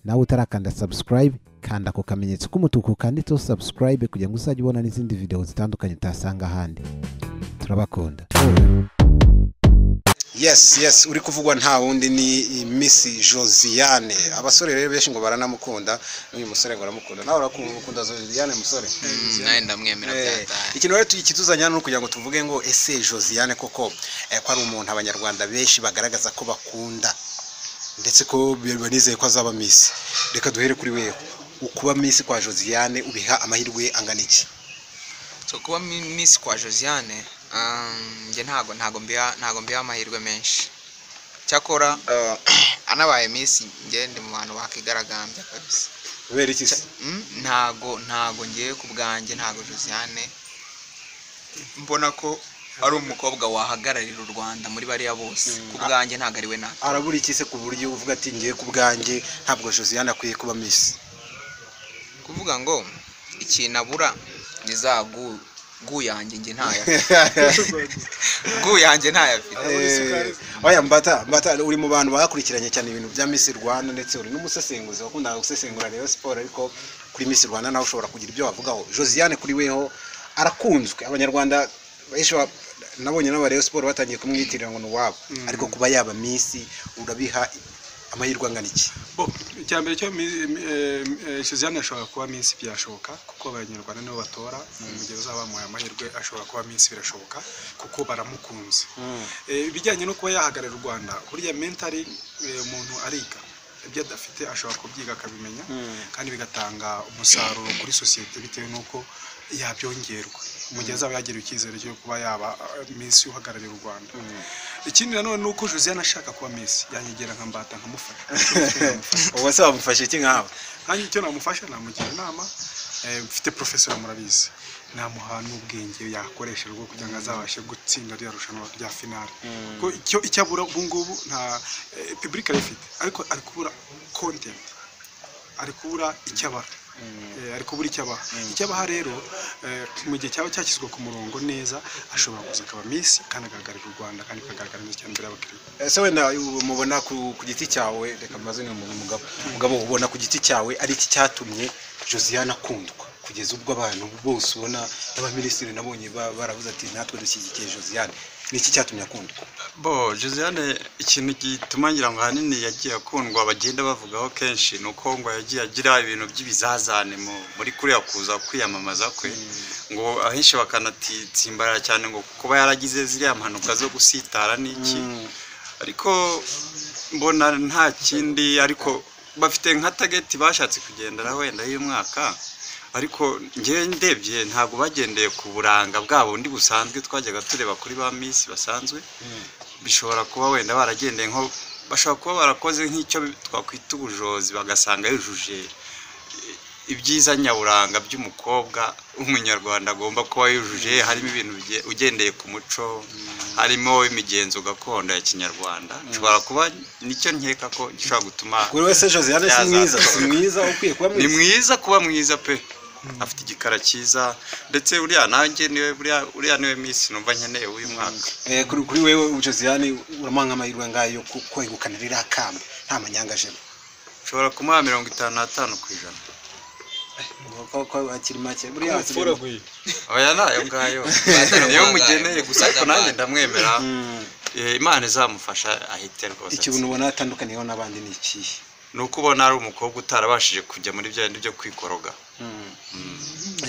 Nawe utarakanda subscribe, kanda ako kamenyetso k'umutuku kanditseho subscribe kugira ngo uzajye ubona n'izindi video zitandukanye utasanga ahandi. Turabakunda. Yes, uri kuvugwa nta wundi ni Miss Josiane. Abasore rero benshi ngo baranamukunda, n'uyu musore ngo aramukunda. Nawe urakunda Josiane musore? Nawe ndamwemera byataye. Ikintu rero ikituzanya no kugira ngo tuvuge ngo ese Josiane koko ko ari umuntu abanyarwanda benshi bagaragaza ko bakunda, ndetse ko banizeye ko azaba Miss. Reka duhere kuri wewe. Ukuba Miss kwa Josiane ubiha amahirwe angana iki? So kuba Miss kwa Josiane, njye ntago mbiha amahirwe menshi. Cyakora anabaye Miss njye ndi mu bantu bakigaragambya kabisa. Kubera iki se? Ntago ngiye ku bwanjye, ntago Josiane mbona ko ari umukobwa wahagararira u Rwanda muri bariya bose. Ku bwanjye ntago ari we na. Arabura iki se ku buryo uvuga ati ngiye ku bwanjye ntabwo Josiane akwiye kuba Miss? Kuvuga ngo ikintu abura ni za gu yanjye nge ntaya. Gu yanjye ntaya afite. Oya mbata uri mu bantu bakurikiranye cyane ibintu bya Miss Rwanda, ndetse uri n'umusesenguzi wakundaga gusesengura Rayon Sport, ariko kuri Miss Rwanda nawe ushobora kugira ibyo wavugaho. Josiane kuri weho arakunzwe, abanyarwanda benshi nabonye n'aba Rayon Sport batangiye kumwitirira ngo ni uwabo, ariko kuba yaba Miss urabiha amahirwe angana iki? Bo icyambere cyo Josiane ashobora kuba Miss byashoboka kuko abanyarwanda nibo batora, mu gihe bazabamuha amahirwe ashobora kuba Miss birashoboka kuko baramukunze. Ibijyanye no kuba yahagararira u Rwanda, burya mentally umuntu ariga ibyo adafite ashobora kubyiga akabimenya, kandi bigatanga umusaruro kuri sosiyete bitewe n'uko yabyongerwa mu gihe azaba yagira icyizere cyo kuba yaba Miss uhagararira u Rwanda. Ikindi nanone nuko Josiane ashaka kuba Miss yanyegera nka Mbata nkamufasha. Ubwo se wamufasha iki nkawe? Nanjye icyo namufasha namugira inama, mfite professor murabizi, namuha n'ubwenge yakoresha rwo kugira ngo azabashe gutsinda rya rushanwa rya finale. Ko icyo icyabura ubu ngubu nta public arifite, ariko ari kubura content, ari kubura icyabara. Ari kubura icyabaha. Icyabaha rero mu gihe cyaba cyashyizwe ku murongo neza ashobora kuza akaba Miss kandi agahagararira u Rwanda kandi akagaragara neza cyane imbere y'abakiriya. Ese wenda mubona ku giti cyawe, reka mbaze ni umugabo ubona ku giti cyawe ari iki cyatumye Josiane akundwa kugeza ubwo abantu bose ubona n'abaminisitiri nabonye baravuze ati natwe dushyigikiye Josiane, ni iki cyatumye akundwa? Bo Josiane ikintu gituma ngira ngo ahanini yagiye akundwa bagenda bavugaho kenshi nuko ngo yagiye agira ibintu by'ibizazane muri kuriya kuza kwiyamamaza kwe, ngo ahenshi bakanatsimbarara cyane ngo kuba yaragize ziriya mpanuka zo gusitara n'iki, ariko mbona nta kindi, ariko bafite nka target bashatse kugendera wenda y'umwaka, ariko ngewe ndebye ntabwo bagendeye ku buranga bwabo ndi busanzwe twajyaga tureba kuri ba Miss basanzwe. Bishobora kuba wenda baragendeye nko bashobora kuba barakoze nk'icyo twakwita ubujozi, bagasanga yujuje ibyiza nyaburanga by'umukobwa w'umunyarwanda agomba kuba yujuje, harimo ibintu ugendeye ku muco, harimo imigenzo gakondo ya kinyarwanda. Nshobora kuba nicyo nkeka ko gishobora gutuma kuri wese Josiane si mwiza, si mwiza ukwiye kuba mwiza, ni mwiza kuba mwiza pe, afite igikara cyiza, ndetse uriya nanjye niwe uriya niwe Miss numva nkeneye uyu mwaka. Kuri wewe Josiane uramanga amahirwe ngayo kwegukana ririya kamba nta manyanga ajemo? Nshobora kumuha 55%. Ko akiri make buriya oya nayo ngayo niyo mugeneye gusa, ariko nanjye ndamwemera, Imana izamufasha ahite rwose. Ikintu ubona atandukaniyeho n'abandi ni ikihe? Ni uko ubona ari umukobwa utarabashije kujya muri bya bindi byo kwikoroga.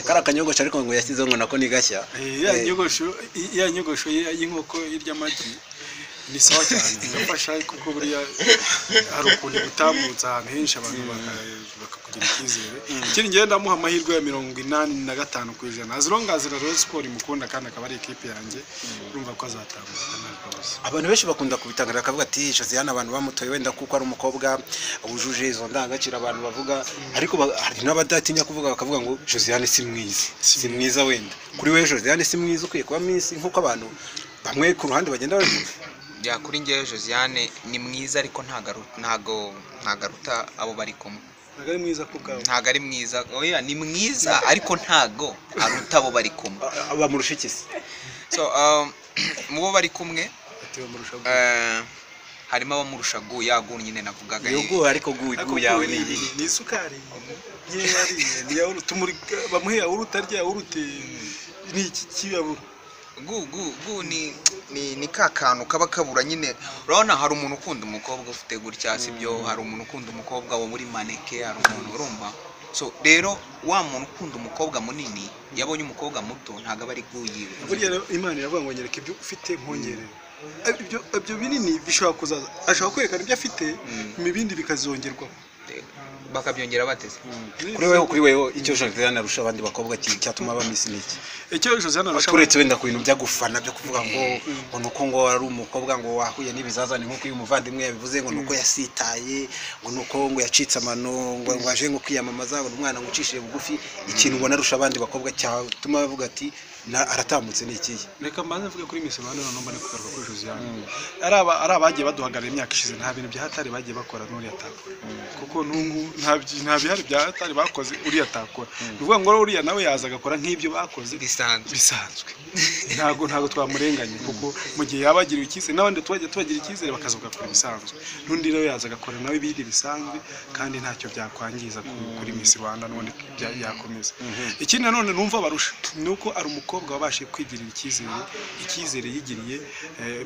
Kari akanyogosho ariko ngo yashyizeho ngo nako ni gashya. Ya nyogosho y'inkoko irya amagi ni sawa cyane, birafasha kuko buriya hari ukuntu gutambutsa ahantu henshi abantu bakakugira icyizere. Ikindi ngiye ndamuha amahirwe ya 85%, as long as Rayon Sport imukunda kandi akaba ari equipe yanjye, urumva ko azatambuka nta kabuza. Abantu benshi bakunda kubitangira bakavuga ati Josiane abantu bamutoye wenda kuko ari umukobwa wujuje izo ndangagaciro abantu bavuga, ariko hari n'abadatinya kuvuga bakavuga ngo Josiane si mwiza, si mwiza wenda. Kuri we Josiane si mwiza ukwiye kuba Miss nkuko abantu bamwe ku ruhande bagenda babivuga? Ya kuri njye Josiane ni mwiza, ariko ntago nagaruta abo bari kumwe. Ntago ari mwiza ku bwawe? Ntago ari mwiza, oya ni mwiza ariko ntago aruta abo bari kumwe. Bamurusha iki se? So mu bo bari kumwe Harimo abamurusha gu ya gu nyine navugaga. Iyo gu, ariko gu yawe ni iyihe? Ni isukari nkeya yariye, ni yawurute, bamuhe yawurute, arya yawurute, ni iki kiyabura? Gu ni ka kantu kaba kabura nyine. Urabona hari umuntu ukunda umukobwa ufite gutya, sibyo? Hari umuntu ukunda umukobwa wo muri maneke, hari umuntu urumva. So rero wa muntu ukunda umukobwa munini yabonye umukobwa muto ntabwo aba ari gu yiwe. Burya rero Imana iravuga ngo nyereka ibyo ufite nkongerere. Ibyo binini bishobora kuzaza, ashobora kwerekana ibyo afite, ibindi bikazongerwaho. Bakabyongera bateze. Kuri wewe icyo Josiane arusha abandi bakobwa cyatuma aba Miss ni iki? Icyo Josiane arusha, turetse wenda ku bintu byo gufana, byo kuvuga ngo nuko ngo ari umukobwa ngo wahuye n'ibizazane nk'uko uyu muvandimwe yabivuze, ngo nuko yasitaye, ngo nuko ngo yacitse amano, ngo aje ngo kwiyamamaza, ngo umwana ngo ucishije bugufi, ikintu ubona arusha abandi bakobwa cyatuma bavuga ati aratambutse ni ikihe? Reka mbanze mvuge kuri Miss Rwanda, noneho mbone kugaruka kuri Josiane. Ari abagiye baduhagarara imyaka ishize, nta bintu bya hatari bagiye bakora n'uriya atakora, kuko n'ubu nta bihari bya hatari bakoze uriya atakora. Ni ukuvuga ngo uriya nawe yaza agakora nk'ibyo bakoze bisanzwe. Ntabwo twamurenganye, kuko mu gihe yaba agiriwe icyizere n'abandi tubajya tubagira icyizere bakaza bagakora ibisanzwe, n'undi nawe yaza agakora nawe ibindi bisanzwe, kandi ntacyo byakwangiza kuri Miss Rwanda, n'ubundi yakomeza. Ikindi nanone numva barusha ni uko ari umukobwa wabashije kwigirira icyizere yigiriye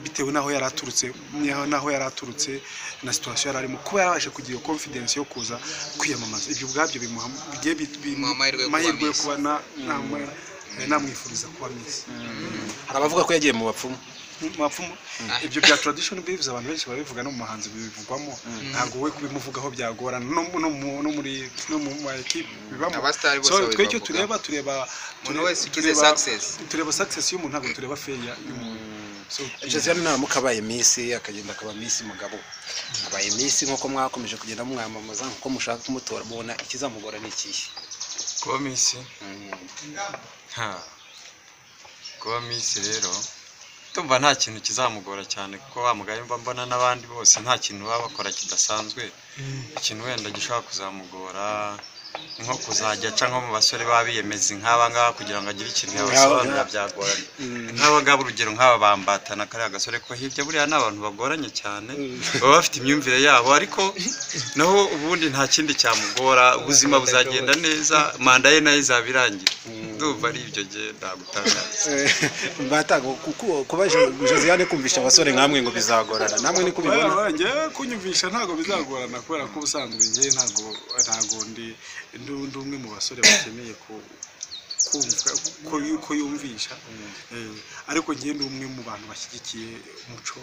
bitewe n'aho yari aturutse, na situation yari arimo, kuba yarabashije kugira iyo confidence yo kuza kwiyamamaza, ibyo ubwabyo bimuha amahirwe yo kuba namwifuriza kuba Miss. Hari abavuga ko yagiye mu bapfumu. Ibyo bya tradition beliefs abantu benshi babivuga, no mu mahanzi bibivugwamo, ntabwo we kubimuvugaho byagorana, no muri no mu ma equipe bibamo. So twe icyo tureba umuntu wese ugize success, tureba success y'umuntu, ntabwo tureba failure y'umuntu. So Josiane naramuka abaye Miss, akagenda akaba Miss mugabo, abaye Miss nkuko mwakomeje kugenda mwamamaza, nkuko mushaka kumutora, mubona ikizamugora ni ikihe? Kuba Miss, kuba Miss rero tumva nta kintu kizamugora cyane, kuko wa mugari mba mbona n'abandi bose nta kintu baba bakora kidasanzwe. Ikintu wenda gishobora kuzamugora nko kuzajya aca nko mu basore babiyemeza nk'aba ngaba kugira ngo agire ikintu yabasobanurira byagoranye. Nk'aba ngaba urugero nk'aba bambatana kariya gasore ko hirya, buriya ni abantu bagoranye cyane, baba bafite imyumvire yabo, ariko naho ubundi nta kindi cyamugora, ubuzima buzagenda neza, manda ye nayo izaba irangira. Ndumva ari ibyo nge ndagutangaza. Mbatago kuba Josiane kumvisha abasore nkamwe ngo bizagorana, namwe ni kubibona? Nge kunyumvisha ntago bizagorana, kubera ko ubusanzwe nge ntago ndi umwe mu basore bakeneye kumva ko yumvisha, ariko nge ndi umwe mu bantu bashyigikiye umuco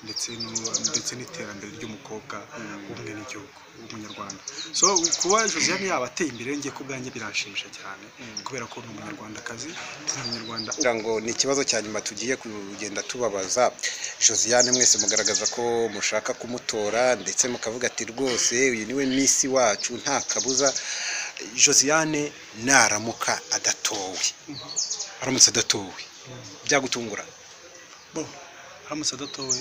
ndetse n'iterambere ry'umukobwa w'umwenegihugu w'umunyarwanda. So kuba Josiane yaba ateye imbere ngiye ku bwanjye biranshimisha cyane, kubera ko ni umunyarwandakazi, ni umunyarwanda. Kugira ngo ni ikibazo cya nyuma tugiye kugenda tubabaza Josiane, mwese mugaragaza ko mushaka kumutora ndetse mukavuga ati rwose uyu niwe Miss wacu nta kabuza. Josiane naramuka adatowe, aramutse adatowe byagutungura? Bo aramutse adatowe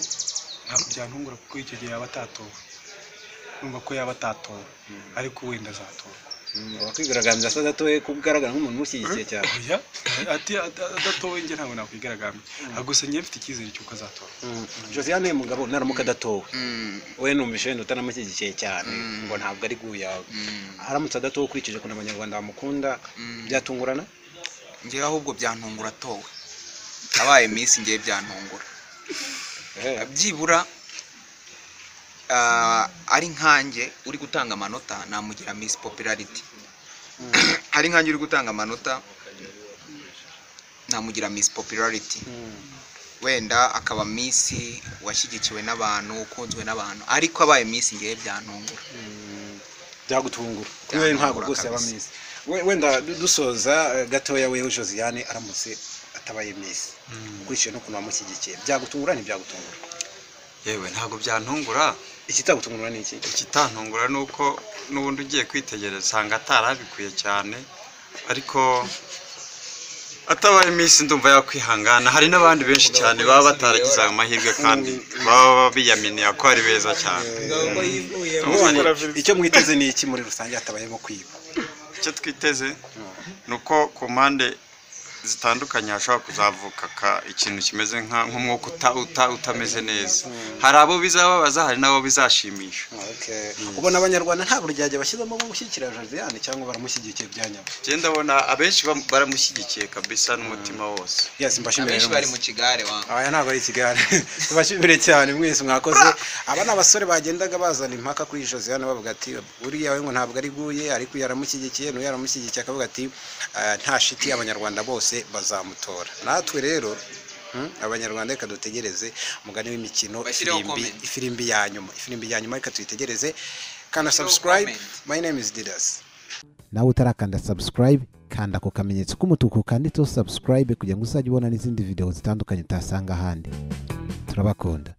ntabwo byantungura, kuko icyo gihe yaba atatowe, numva ko yaba atatowe, ariko wenda azatorwa. Wakwigaragambya se adatowe, kugaragara nk'umuntu umushyigikiye cyane? Oya, ati adatowe njye ntabwo nakwigaragambya, gusa njye mfite icyizere cy'uko azatorwa. Josiane mugabo naramuka adatowe, we numvise wenda utanamushyigikiye cyane ngo ntabwo ari gu yawe, aramutse adatowe ukurikije ukuntu abanyarwanda bamukunda byatungurana? Njye ahubwo byantungura atowe, abaye Miss njye byantungura. Byibura ari nkanjye uri gutanga amanota namugira Miss Popularity. Ari nkanjye uri gutanga amanota namugira Miss Popularity, wenda akaba Miss washyigikiwe n'abantu, ukunzwe n'abantu, ariko abaye Miss ngiye byantungura. Byagutungura kuri we ntabwo rwose yaba Miss. Wenda dusoza gatoya, wewe Josiane aramutse atabaye Miss ukurikije n'ukuntu wamushyigikiye, byagutungura? Ntibyagutungura. Yewe ntabwo byantungura. Ikitagutungura ni iki? Ikitantungura ni uko n'ubundi ugiye kwitegereza usanga atarabikwiye cyane, ariko atabaye Miss ndumva yakwihangana. Hari n'abandi benshi cyane baba bataragize ayo mahirwe kandi baba biyaminiye ko ari beza cyane. Icyo mwiteze ni iki muri rusange hatabayemo kwiba? Icyo twiteze ni uko ku mpande zitandukanye hashobora kuzavuka ikintu kimeze nk'umwuka utameze neza. Hari abo bizababaza, hari n'abo bizashimisha. Okay. Ubona abanyarwanda nta buryarya bashyizemo bwo gushyigikira Josiane cyangwa baramushyigikiye bya nyabyo? Njye ndabona abenshi baramushyigikiye kabisa n'umutima wose. Yes, mbashimire Abenshi rero bari mwese. mu kigare wangu. Aya ntabwo ari ikigare. Tubashimire cyane mwese mwakoze. Aba ni abasore bagendaga bazana impaka kuri Josiane, bavuga ati uriya we ngo ntabwo ari guye, ariko uyu yaramushyigikiye, n'uyu yaramushyigikiye, akavuga ati nta shiti, abanyarwanda bose bazamutora. Natwe rero abanyarwanda reka dutegereze umugani w'imikino, Bashyireho ifirimbi, comment. ifirimbi ya nyuma, ifirimbi ya nyuma, reka tuyitegereze. Kanda Bashyireho subscribe. comment. My name is Didas. Nawe utarakanda subscribe, kanda ku kamenyetso k'umutuku kanditseho subscribe kugira ngo uzajye ubona n'izindi video zitandukanye utasanga ahandi. Turabakunda.